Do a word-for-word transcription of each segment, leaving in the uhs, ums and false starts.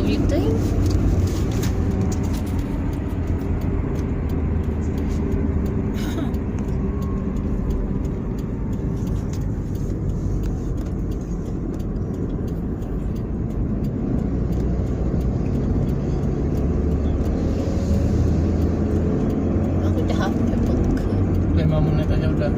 Everything. Aku dah hampir pegel. Lima menit aja udah.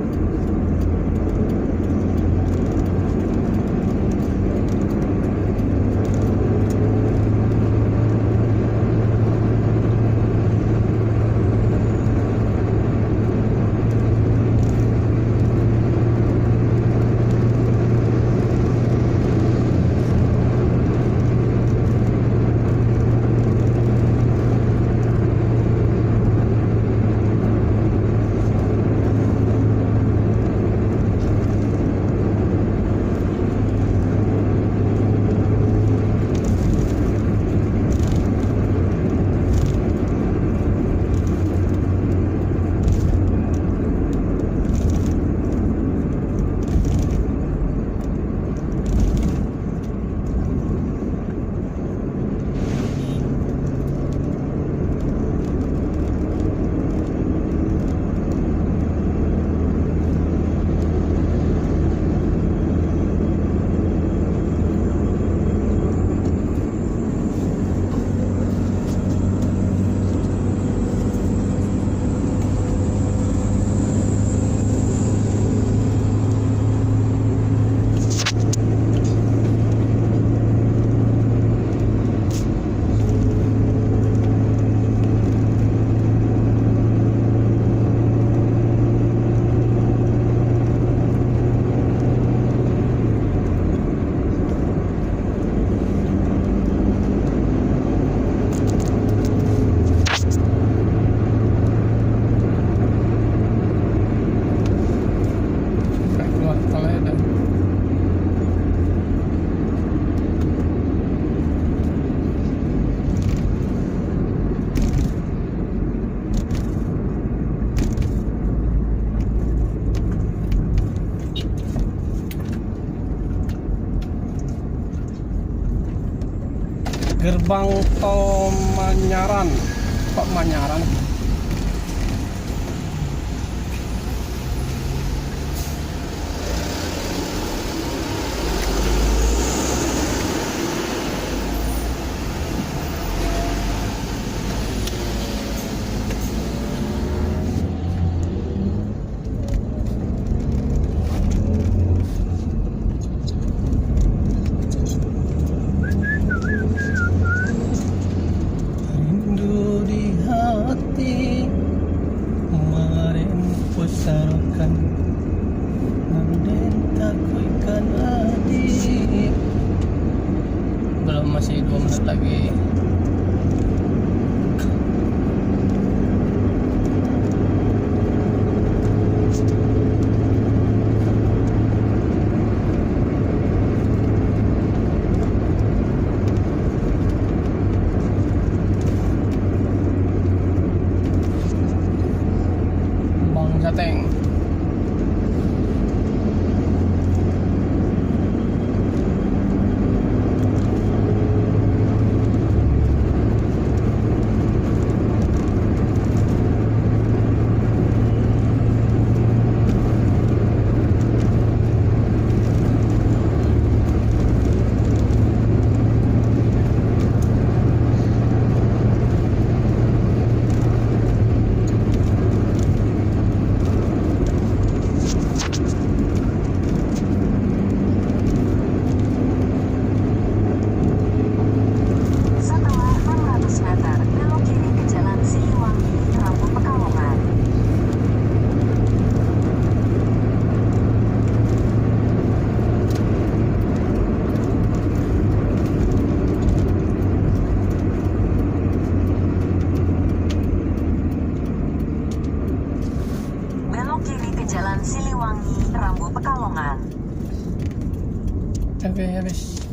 Gerbang tol Manyaran. Kok Manyaran? Rindu di hati, maren pusarokan, nan den takuikan adi. Belum, masih dua menit lagi. Bang Jateng. Setelah enam ratus meter, belok kiri ke Jalan Siliwangi, rambu Pekalongan. Belok kiri ke Jalan Siliwangi, rambu Pekalongan. Oke, habis.